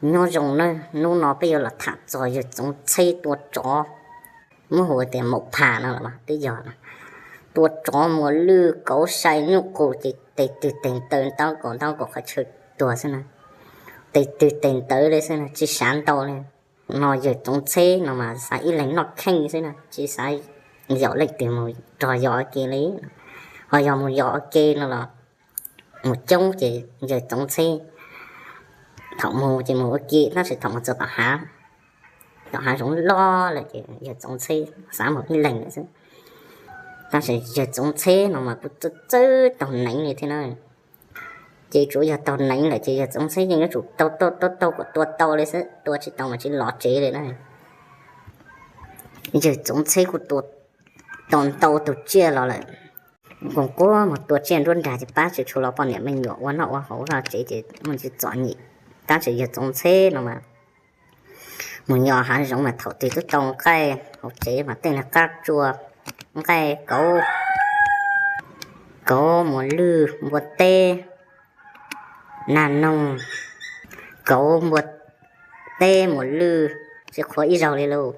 Nyob zoo nawb, hnub no peb yuav los tham txog yawg Txoov Txheb tua tsov, muab hu tias maum phas no los twb yog, tua tsov muas lwj kauv sai nyuj qus ces tes twg tes ntawd ntaub kaum ntaub kaum qhov chaw tuag xwb na, tes twg tes ntawd li xwb na, tsis xav ntau li. No yawg Txoov Txheb no mas xav ib leeg noj kheej xwb na, tsis xav yaum leej twg mus rog yos ua ke li. Ho yog mus yos ua ke no los mus coob ces yawg Txoov Txheb thaum mus ces mus ua ke, tab sis thaum mus txog tom hav, tom hav zoov loj lawm ces yawg Txoov Txheb xav mus ib leeg lawm xwb. Tab sis yawg Txoov Txheb no mas kuj txawj txawj taug neev li thiab na. Ces tsuav yog taug neev lawm ces yawg Txoov Txheb yeej yuav tsum taug taug taug taug kom tua tau li xwb, tua tsis tau mas tsis los tsev li na. Yawg Txoov Txheb kuj tua tau ntau tus tsiaj los lawm, nkoos quab mus tua tsiaj nruab nrag ces pab tsis tshua los poj niam me nyuam ua noj ua haus los tsev ces muaj ntsis txom nyem. Tab sis yawg Txoov Txheb no mas mus yos hav zoov mas thaum twg twb tau nqaij hauv tsev mas tej niag qab tsua, nqaij kauv, kauv muas lwj npua teb, nag noog, kauv npua teb muas lwj, tsis qhuav ib zaug li lauj.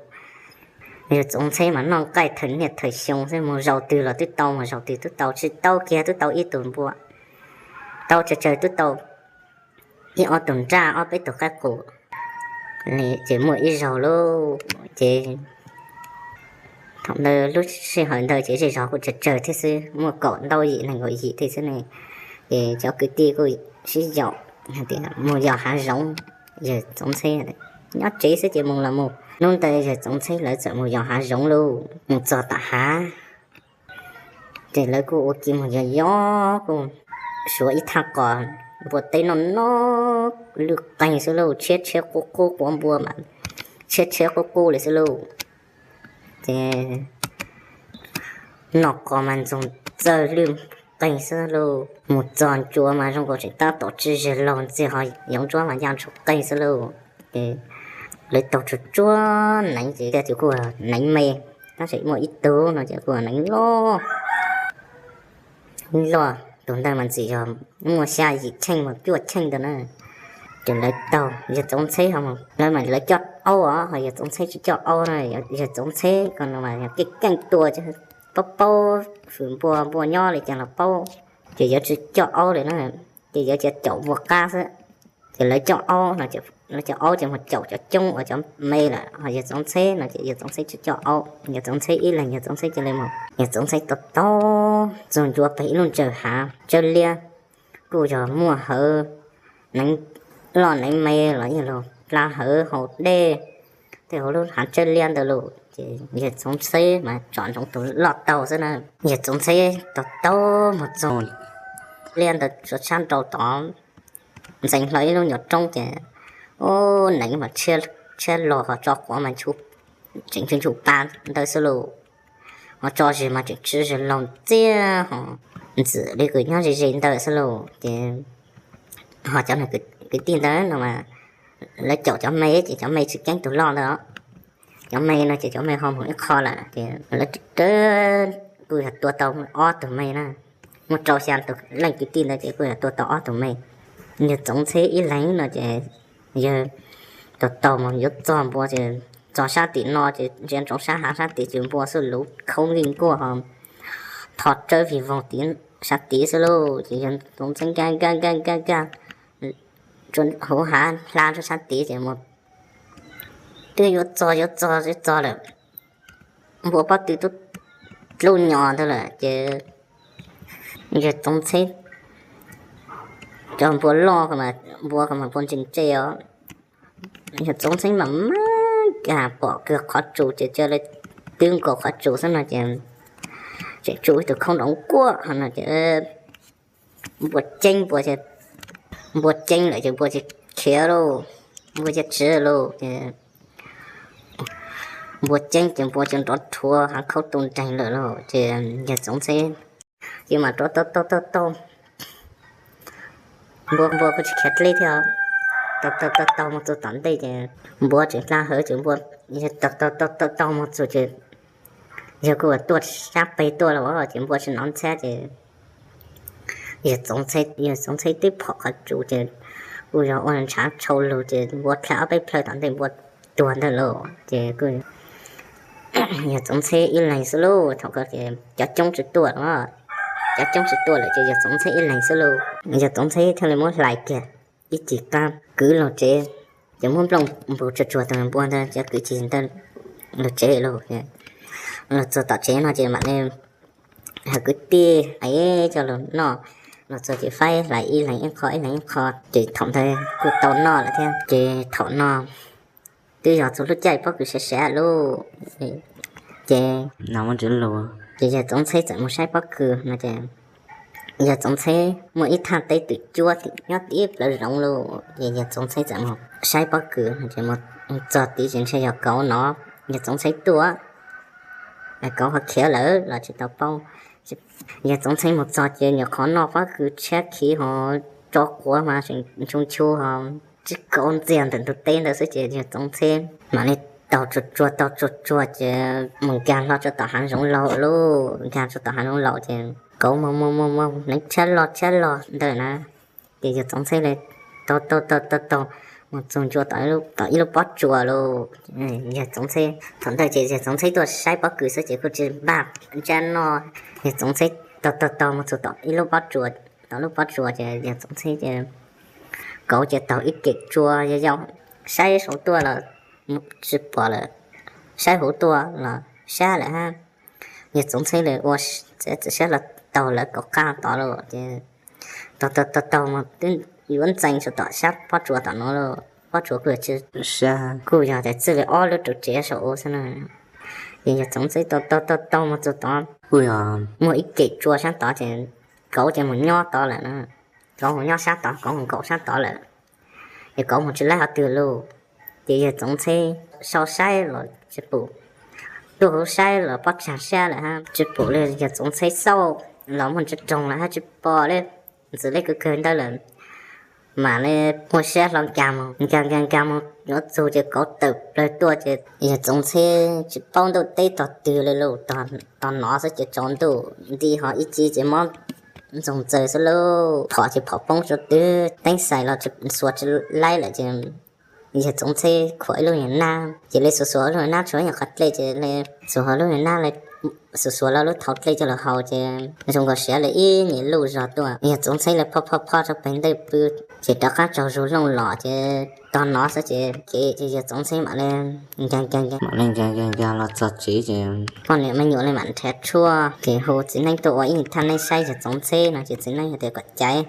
Yawg Txoov Txheb mas noj nqaij thawm niaj thawm xyoo xwb, mus zaus twg los twb tau, mus zaus twg twb tau, tsis tau kiag twb tau ib tug npua, tau tsawg tsawg twb tau ib ob tug nraj ob peb tug qaib qus. Ces muaj ib zaug lauj, ces thaum ntawd lub sij hawm ntawd ces zej zog kuj tsawg tsawg thiab xwb, muaj kaum ntau yim nees nkaum yim thiab xwb ne. Ces cov kwv tij kuj sib yaum hais tias mus yos hav zoov, yawg Txoov Txheb nyob tsev xwb ces mus los mus. Hnub ntawd yawg Txoov Txheb lawv txawm mus yos hav zoov lauj, mus txog tom hav ces lawv kuj ua ke mus yos yos kuj suav ib thaj qos npua teb noj noj lwj qeeg xwb lauj, tshiab tshiab qub qub, quav npua mas tshiab tshiab qub qub li xwb lauj. Ces noj qos mas ntxoog txawg lwj qeeg xwb lauj, mus txog ntsuav mas zoo nkaus tseem tab tom tsis zwg laug ntxiag, ho yoov ntsuab mas ya ntsug qeeg xwb lauj. Ces lawv taug tsuag tsuag neev ces kuj neev me, tab sis muaj ib tug no ces kuj neev loj loj, tus ntawd mas ntxim yog muaj xya yim cheej mus cuaj cheej ntawd na. Ces lawv taug, yawg Txoov Txheb ho mus, lawv mas lawv coj aub os, ho yawg Txoov Txheb tsis coj aub na. Yawg Txoov Txheb ko no mas yog keej keej tua, paub paub fwm npua, npua nyob li cas los paub. Ces yawg tsis coj aub li na, ces yawg cia caum npua qab xwb. Ces lawv coj aub no, lawv coj aub ces mus caum cov coob uas cov me lawm, ho yawg Txoov Txheb no ces yawg Txoov Txheb tsis coj aub, yawg Txoov Txheb ib leeg, yawg Txoov Txheb cia li mus. Yawg Txoov Txheb taug taug txog ncua pem ib lub ntsaws hav tsawb liab, kuj yog muaj hawv neev loj neev me los yeej los pla hawv haus dej tej hauv lub hav tsawb liab ntawd lauj. Ces yawg Txoov Txheb mas tsom ntsoov tus loj taug xwb na. Yawg Txoov Txheb taug taug mus txog liab ntawd tsuas sab nraud tod, ntxeev hlo ib lub nyuam roob ces, ub, neev mas tshiab log, ho tso quav mas tseem nchu nchu pa ntawd xwb lauj, ho tso zis mas tseem tsw zis laug ntxiag, ho ntxim li kws nyob ze ze ntawd xwb lauj. Ces ho cov kwv tij ntawd no mas lawv caum cov me ces cov me tsis keeb tus loj ntawd. Cov me no ces cov me ho mus ib qho lawm ces lawv kuj yog tua tau ob tug me na, muaj rau xya tus leej kwv tij ntawd ces kuj yog tua tau ob tug me. Yawg Txoov Txheb ib leeg no ces yawg taug taug mus yuav txog npua ces txog sab tim no ces ntsia ntsoov sab hav sab tid ces npua xwb luv khoob vij nkuaj ho tho tsawb vig voog tid sab tid xwb lauj. Ces yawg Txoov Txheb nkag nkag nkag nkag nkag hauv hav hla rau sab tid ces mus, twb yuav txog yuav txog yuav txog lawm, npua pob tw twb dlub nyo ntawd lawm ces yawg Txoov Txheb cov npua loj, npua ko mas npua ntse ntse os. Yawg Txoov Txheb mas maj kas pom kiag qhov tsua ces cia li twb nkaus qhov tsua xwb no ces tseem tsuj ib tug khoob nrov nkuaj no ces npua ceeb, npua ceeb lawm ces npua tsis khiav lauj, npua cia tsiv lauj ces npua ceeb ces npua cia nrov rhuav hav khaub tu nreeg lawm lauj ces yawg Txoov Txheb ces mam rov taug taug taug taug, npua npua kuj tsis khiav dleb thiab, taug taug taug taug mus txog tom ntej ces npua tseem hla hawv ces npua taug taug taug taug mus txog ces yawg kuj tuaj sab peg tuaj los ces npua tsis hnov ntxhiab ces yawg Txoov Txheb twb phom qhov tsua ces kuj yog ua ntshav tshau lug ces npua dlha ob peb plhaw tom ntej npua tuag ntawd lauj. Ces kuj yog Txoov Ntxheb ib leeg xwb lauj, thaum ko ces cov coob tsis tuaj los, cov coob tsis tuaj lawm ces yog Txoov Ntxheb ib leeg xwb lauj. Yog Txoov Ntxheb thiaj li muab hlais kiag ib cig qab kwv los tsev, ces muab nplooj npus tsuag tsuag tus npua ntawd cov kwv cig ntawd los tsev lauj. Los txog tom tsev no ces mam li hais kwv tij es coj los noj, los txog ces faib hlais ib leeg ib qho ib leeg ib qho, ces thaum ntawd kuj tau noj lawm thiab. Ces thaum no twb yog txog lub caij pob kws siav siav lauj, ces no muab ntsis lus ces yawg Txoov Ntxheb txawm mus saib pob kws no ces yawg Txoov Ntxheb muaj ib thaj teb twm cuab nyob tib plawv zoov lauj, ces yawg Txoov Ntxheb txawm mus saib pob kws no ces mus txog tid ces ntshe yog kauv no, yawg Txoov Ntxheb tuaj, kauv ho khiav lawm los tsis tau paub. Yawg Txoov Ntxheb mus txog ces nyuam qhuav noj pob kws tshiab khiv ho tso quav mas ntshoo chu ho tsib kauv ntxiag ntawm ntug teb ntawd xwb ces yawg Txoov Ntxheb mam li taug tsuag tsuag taug tsuag tsuag ces mus nkag hlo rau tom hav zoov laus lauj, nkag rau tom hav zoov laus ces kauv mus mus mus mus hneev tshiab loj tshiab loj ntawd na. Ces yawg Txoov Ntxheb li taug taug taug taug taug mus txog ncua tom ib lub pob tsuas lauj. Yawg Txoov Ntxheb thaum ntawd ces yawg Txoov Ntxheb tuaj saib pob kws xwb ces kuj tsis npaj ntsab noj. Yawg Txoov Ntxheb taug taug taug mus txog tom ib lub pob tsuas, tom lub pob tsuas ces yawg Txoov Ntxheb ces kauv ces taug ib kem tsua yau yau, saib saum tuaj los tsis pom lawm, saib hauv tuaj los sab lawm hab. Yawg Txoov Ntxheb li ua txiav txim siab los taug lawv kauv qab tod lauj ces taug taug taug taug mus twb yuav ntxeev txog tom sab pob tsuas tom no lauj, pob tsuas kuj yog tsis sab, kuj yog tias txij li ob lub rawv tsev saum ub xwb na. Ces yawg Txoov Ntxheb taug taug taug taug mus txog tod kuj yog muaj ib kem tsua sab tod ces kauv ces mus nyob tod lawm na. Kauv mus nyob sab tod, kauv mus nkaum sab tod lawm. Ces kauv mus tsis laib qhov twg lauj. Ces yawg Txoov Ntxheb sau saib los tsis pum, tuaj hauv saib los pob tsag sab lawm hab, tsis pum li. Yawg Txoov Ntxheb xauj los muaj ntsis roog lawm hab tsis pom li, ntxim li kawg kawg ntawd lawm. Mam li muaj siab hlo nkag mus, nkag nkag nkag mus yuav txug ces kauv tawm plawg tuaj ces yawg Txoov Ntxheb tsis paub ntuj teb tog twg li lauj, tog nov xwb ces tsaus ntuj nti ho ib ci ces mob ntxoog txawg xwb lauj, phom ces phom poob rau twg, teeb xais los xuas tsis laib lawm ces yawg Txoov Ntxheb khuam ib lub nyuag nab, ces li xuas xuas lub nyuag nab tshuav nyuag qhov dlej ces li xuas lub nyuag nab, xuas xuas los lub thauv dlej coj los haus ces zoo nkaus siav li ib nyuag luj zog tuaj. Yawg Txoov Ntxheb li phob phob phob rau pem ntej pw, ces rov qab tsaug zug looj los ces tog nov xwb ces, ces yawg Txoov Ntxheb mam li nkag nkag nkag, mam li nkag nkag nkag los txog tsev ces poj niam me nyuam li mam nrhiav tshuaj ces hu txiv neeb tuaj ua ib thaj neeb saib yawg Txoov Ntxheb no ces txiv neeb hais tias kom caiv,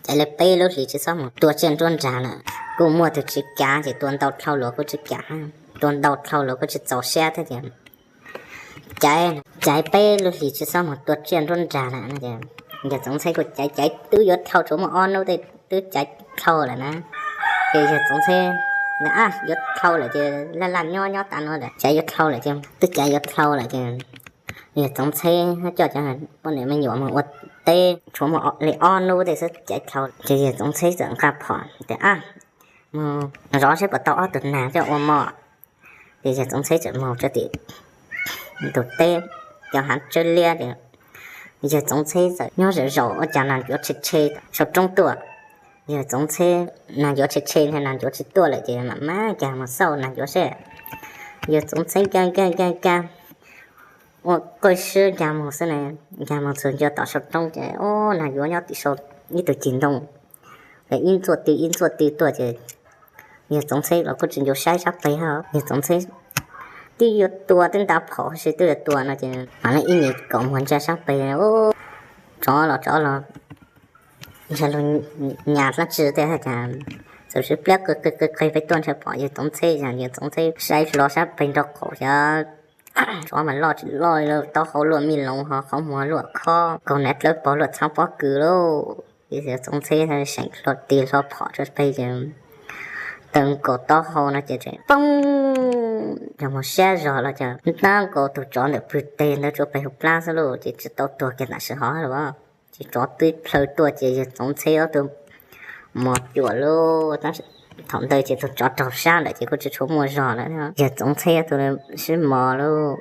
caiv li peb lub hlis tsis txhob mus tua tsiaj nruab nrag lawm, kuj muaj tug tsis kav ces tua ntau dlhau luas kuj tsis kav, tua ntau dlhau luas kuj tsis txaus siab thiab ces caiv, caiv peb lub hlis tsis txhob mus tua tsiaj nruab nrag lawm no ces yawg Txoov Ntxheb kuj caiv caiv twb yuav dlhau, tsuas muaj ob hnub tej twb caiv dlhau lawm na. Ces yawg Txoov Ntxheb, a, yuav dlhau lawm ces laj laj nyob nyob tas no lawm, caiv yuav dlhau lawm ces twb caiv yuav dlhau lawm ces yawg Txoov Ntxheb coj cov poj niam me nyuam mus ua teb, tshuav muaj li ob hnub tej xwb caiv dlhau ces yawg Txoov Ntxheb txawm nqa phom tias, a, mus zov saib puas tau ob tug nag coj ua mov. Ces yawg Txoov Ntxheb txawm mus rau tim ntug teb, cov hav tsawb liab ces yawg Txoov Ntxheb txawm nyob zaum zaum ua cas nag ncuav tshe tshe saum roob tuaj. Yawg Txoov Ntxheb, nag ncuav tshe tshe, nag ncuav tsis tuaj lawm ces mam mab nkag mus xauj nag ncuav seb. Yawg Txoov Ntxheb nkag nkag nkag nkag ua qaj sib nkag mus xwb na, nkag mus txog ncua tom saum roob ces, o, nag ncuav nyob tim saum ib tug ceg ntoo, ib ntxuaj tw ib ntxuaj tw tuaj ces yawg Txoov Ntxheb los kuj tsis nco saib sab peg hab. Yawg Txoov Ntxheb twb yuav tua, twb ntav phom huv si twb yuav tua no ces mam li ib nyuag kaum muag ntsia sab peg, tsov los tsov los, ntshe luag nyas dlaab tsi tej hab cas, txawm sib pliab qw qw qw pem tuaj ntshe pom yawg Txoov Ntxheb, yawg Txoov Ntxheb saib hlo sab peg nraub qaum xyov tsov mas loj tsis loj li, taub hau luaj mij loov ho qhov muag luaj khob, kaug hniav dlawb paug luaj txhab pob kws lauj. Ces yawg Txoov Ntxheb seem hlo tig hlo phom rau peg ces taw nkaus taub hau no ces poob, yog mus siab zog los cas ntab nkaus tus tsov ntawm pwg teg ntawd rau peg hauv plab xwb lauj, ces tsis tau tuag kiag tam sim hov lauj. Ces tsov twb plhaw tuaj ces yawg Txoov Ntxheb ob tug mos cuam lauj. Thaum ntawd ces tus tsov raug sab lawm ces kuj tsis tshua muaj zog lawm. Yawg Txoov Ntxheb ob tug sib mos lauj,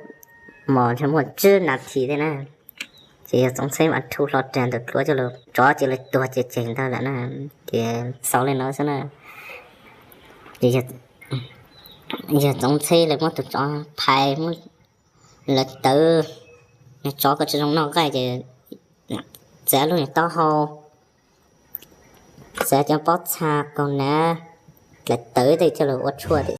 mos ntshe muaj tsib nas this tej na, Ces yawg Txoov Ntxheb mas rhu hlo rag ntawm dluav coj los, tsov ces lawv tuag ces ceg ntag lawm na. Ces xaus li no xwb na. Ces yawg Txoov Ntxheb lawv muab tus tsov phais, muab lawv tawv, tsov kom tsis zoo noj nqaij ces txiav lub niag taub hau, txiav cov pob txha kaus hniav, lawv tawv tej coj los ua tshuaj.